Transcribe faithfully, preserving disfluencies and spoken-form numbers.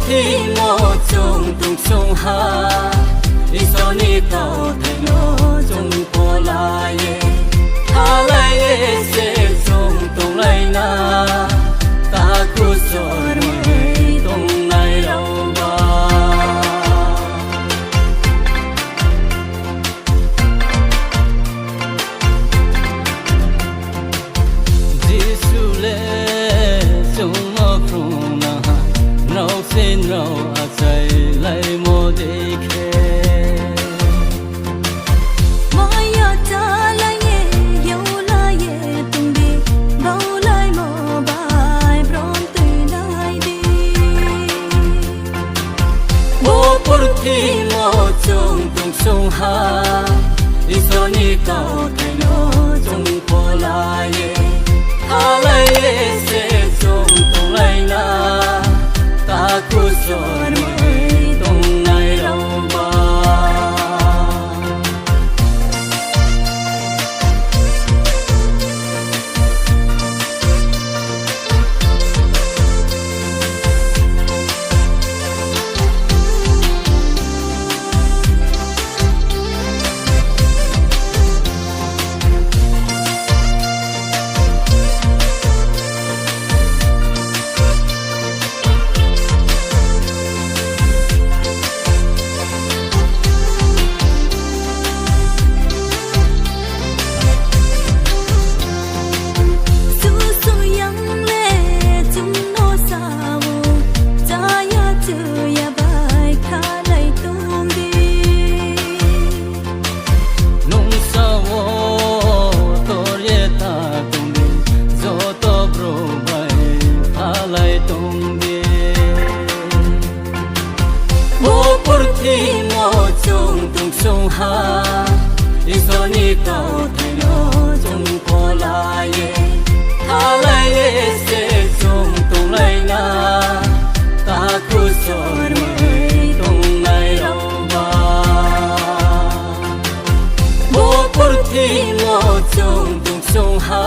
Timo chwng tungsung ha, Isorni kauthai no chwng pholai ye, halai ye se chwng tonglaina, takhuk chorwi tongnai rok ba. Jisu le chwngno phrwngna, norok se norok achai laimo de khe. Maya chalai ye, yaulai ye tongdi, baulaimo bai brom twi nai di. O purthimo chwng tungsung ha, Isorni kauthai no chwng pholai ye, halai ye se chwng tonglaina, takhuk chorwi tongnai rok ba. Susu yang le chwngno sao, chaya chuya bai khalai tongdi. Nungsa o tor ye ta tongdi, joto bro bai phalai tongdi. Bo purthimo chwng tungsung ha, Isorni kauthai no chwng pholai ye, halai ye se chwng tonglaina, takhuk chorwi tongnai rok ba. Bo purthimo chwng tungsung ha,